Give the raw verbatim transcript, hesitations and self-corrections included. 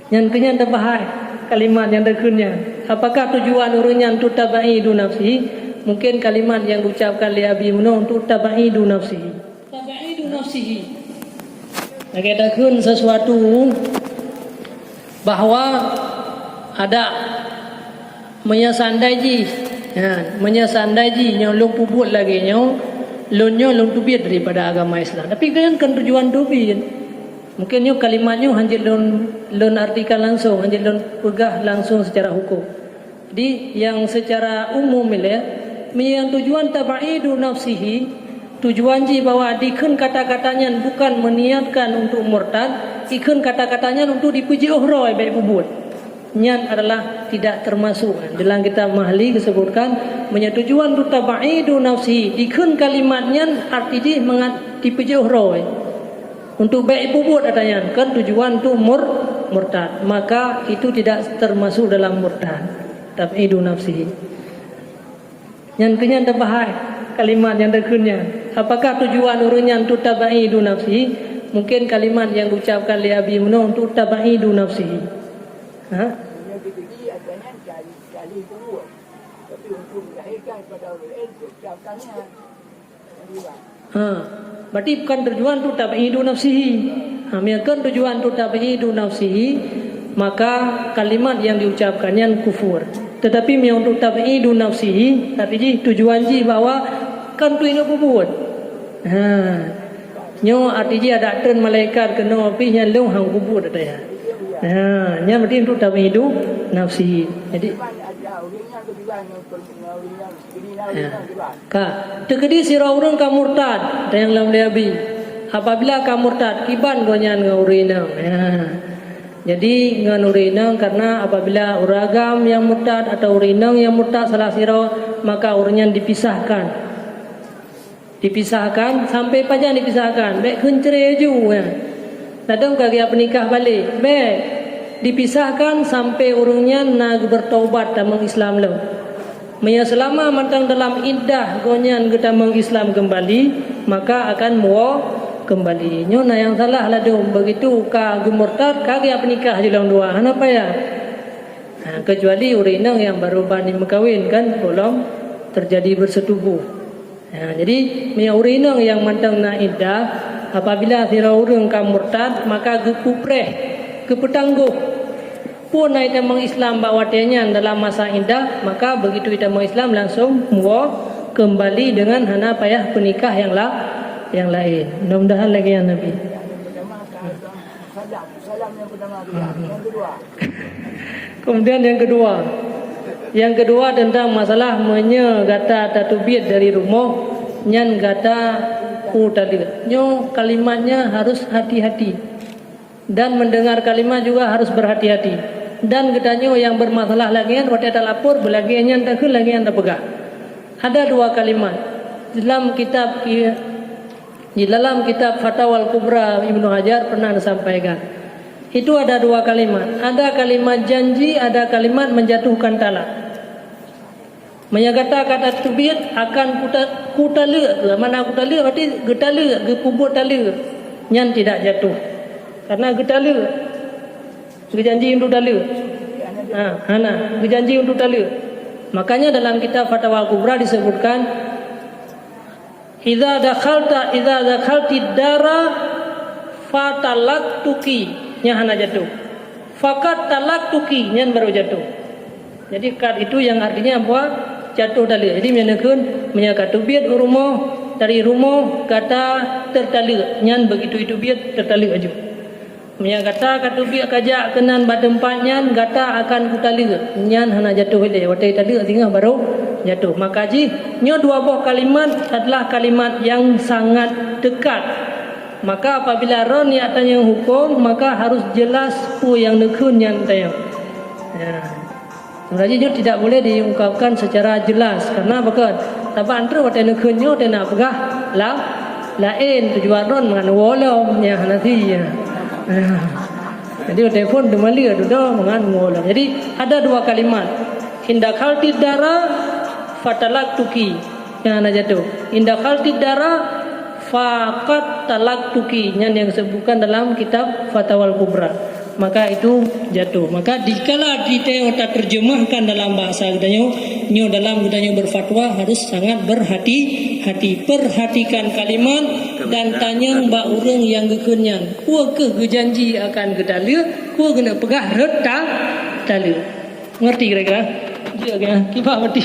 Nyan keuh nyan teubahai kalimat nyang takheun nyan. Apakah tujuan ureuëng nyan untuk tabaidu nafsihi? Mungkin kalimat nyang diucapkan lé Abi meunoe untuk tabaidu nafsihi. Tabaidu nafsihi. Lagée takheun sesuatu bahwa ada meunyoe seandai jih, ya, meunyoe seandai jih nyoe lôn peubuet lagée nyoe, lôn nyoe lôn teubiet daripada agama Islam. Tapi kan, kan tujuan teubiet. Mungkin nyoe kalimat nyoe hanjeuet lôn, lôn artikan langsung, hanjeuet lôn peugah langsung secara hukum. Jadi, nyang secara umum ilée, meunyoe nyang tujuan tabaidu nafsihi, tujuan jih bahwa dikheun kata-kata nyan bukan meuniatkan untuk murtad, dikheun kata-kata nyan untuk dipeujiôh droe bék peubuet. Nyan adalah tidak termasuk. Dalam kitab Mahli disebutkan, meunyoe tujuan tu tabaidu nafsihi, dikheun kalimat nyan arti jih mangat dipeujiôh droe. Untuk bék peubuet ata nyan, kan tujuan tu mur-, murtad. Maka itu tidak termasuk dalam murtad. Tabaidu nafsihi. Nyan keuh nyan teubahai kalimat nyang takheun nyan. Apakah tujuan ureuëng nyan untuk tabaidu nafsihi? Mungkin kalimat nyang diucapkan lé Abi meunoe untuk tabaidu nafsihi. Ha? Ha, berarti bukan tujuan tu tabaidu nafsihi. Ha, meunyoe kon tujuan tu tabaidu nafsihi, maka kalimat nyang diucapkan nyan kufur. Tetapi meunyoe untuk tabaidu nafsihi, tapi jih tujuan jih bahwa kan tu ingat peubuet. Ha. Nyoe arti jih ada treun malaikat keunoe pih nyan lôn han kubuet ata nyan. Ha, nyan berarti untuk tabaidu nafsihi. Jadi, ya. Ka, teukeudi sidroe ureuëng ka murtad, nyang lom lé Abi. Apabila ka murtad, kiban gobnyan ngon ureuëng inong. Ya. Jadi, ngon ureuëng inong, karena apabila ureuëng agam nyang murtad atau ureuëng inong nyang murtad salah sidroe, maka ureuëng nyan dipisahkan. Dipisahkan, sampai pajan dipisahkan? Bék kheun cerai ju, ya. Ladom ka geujak peunikah balek. Bék. Dipisahkan sampai ureuëng nyan na geubeurtaubat tamong Islam lom. Meunyoe seulama mantong dalam iddah gobnyan geutamong Islam keumbali, maka akan muwoe keumbali. Nyoe na nyang salah ladom, begitu ka geumurtad, ka geujak peunikah ju lom dua, hana payah. Ha, kecuali ureuëng inong nyang baru bani meukawen kan, golom terjadi bersetubuh. Ha, jadi, meunyoe ureuëng inong nyang mantong na iddah, apabila sidroe ureuëng ka murtad, maka geupeupreh, geupeutanggoh. Peue na itamong Islam bak watée nyan dalam masa iddah, maka begitu itamong Islam langsung muwoe keumbali deungon hana payah peunikah nyang la-, nyang laén. Mudah-mudahan lagée nyan, Abi. Kemudian nyang keudua, nyang keudua teuntang masalah meunyoe gata tateubiet dari rumoh, nyan gata kutaleuek. Nyoe kalimatnya harus hati-hati. Dan mendengar kalimat juga harus berhati-hati. Dan geutanyoe nyang bermasalah lagée nyan, watée talapor beulagée nyan takheun, lagée nyan tapeugah. Ada dua kalimat dalam kitab ki-, di dalam kitab Fatawal Kubra Ibnu Hajar pernah disampaikan. Itu ada dua kalimat. Ada kalimat janji, ada kalimat menjatuhkan talak. Meunyoe gata ka tateubiet akan kuta-, kutaleuek, mana kutaleuek berarti geutaleuek, geupeubuet taleuek. Nyan tidak jatuh. Karena geutaleuek. Geujanji untuk taleuek. Ha, hana, geujanji untuk taleuek. Makanya dalam kitab Fatawal Kubra disebutkan, "Idza dakhalta, idza dakhaltid dara fatalaqtuki." Nyan hana jatuh. "Faqad talaqtuki," nyan baru jatuh. Jadi, qad itu yang artinya apa? Jatuh taleuek. Jadi, meunyoe neukheun, meunyoe ka teubiet u rumoh, dari rumoh gata teutaleuek, nyan begitu iteubiet teutaleuek aju. Meunyoe gata ka teubiet ka jak keunan bak teumpat nyan, gata akan kutaleuek. Nyan hana jatuh ilée, watée taleuek singoh baru jatuh. Maka jih, nyoe dua boh kalimat adalah kalimat yang sangat dekat. Maka apabila ron jak tanyong huköm, maka harus jelas peue nyang neukheun nyan tanyong. Ya. Sebenarnya nyoe tidak boleh diungkapkan secara jelas, karena bukon saban trok watée neukheun nyoe teunak peugah la-, laén tujuan ron mangat neuwoe lom, nyan hana si, ya. Jadi watée phon teumaleuek dudoe mangat neuwoe lom. Jadi ada dua kalimat. Inda khaltid dara fatalaqtuki. Nyan hana jatuh. Inda khaltid dara faqad talaqtuki. Nyan nyang disebutkan dalam kitab Fatawal Kubra. maka itu jatuh. Maka dikala kita taterjemahkan dalam bahasa geutanyoe, nyoe dalam geutanyoe berfatwa harus sangat berhati-hati. Perhatikan kalimat dan tanyong bak ureuëng nyang geukheun nyan, peue kheueh geujanji akan geutaleuek, peue geuneuk peugah rhot ta-, taleuek. Ngerti kira-kira? Jeuet kira? Kiban ngerti?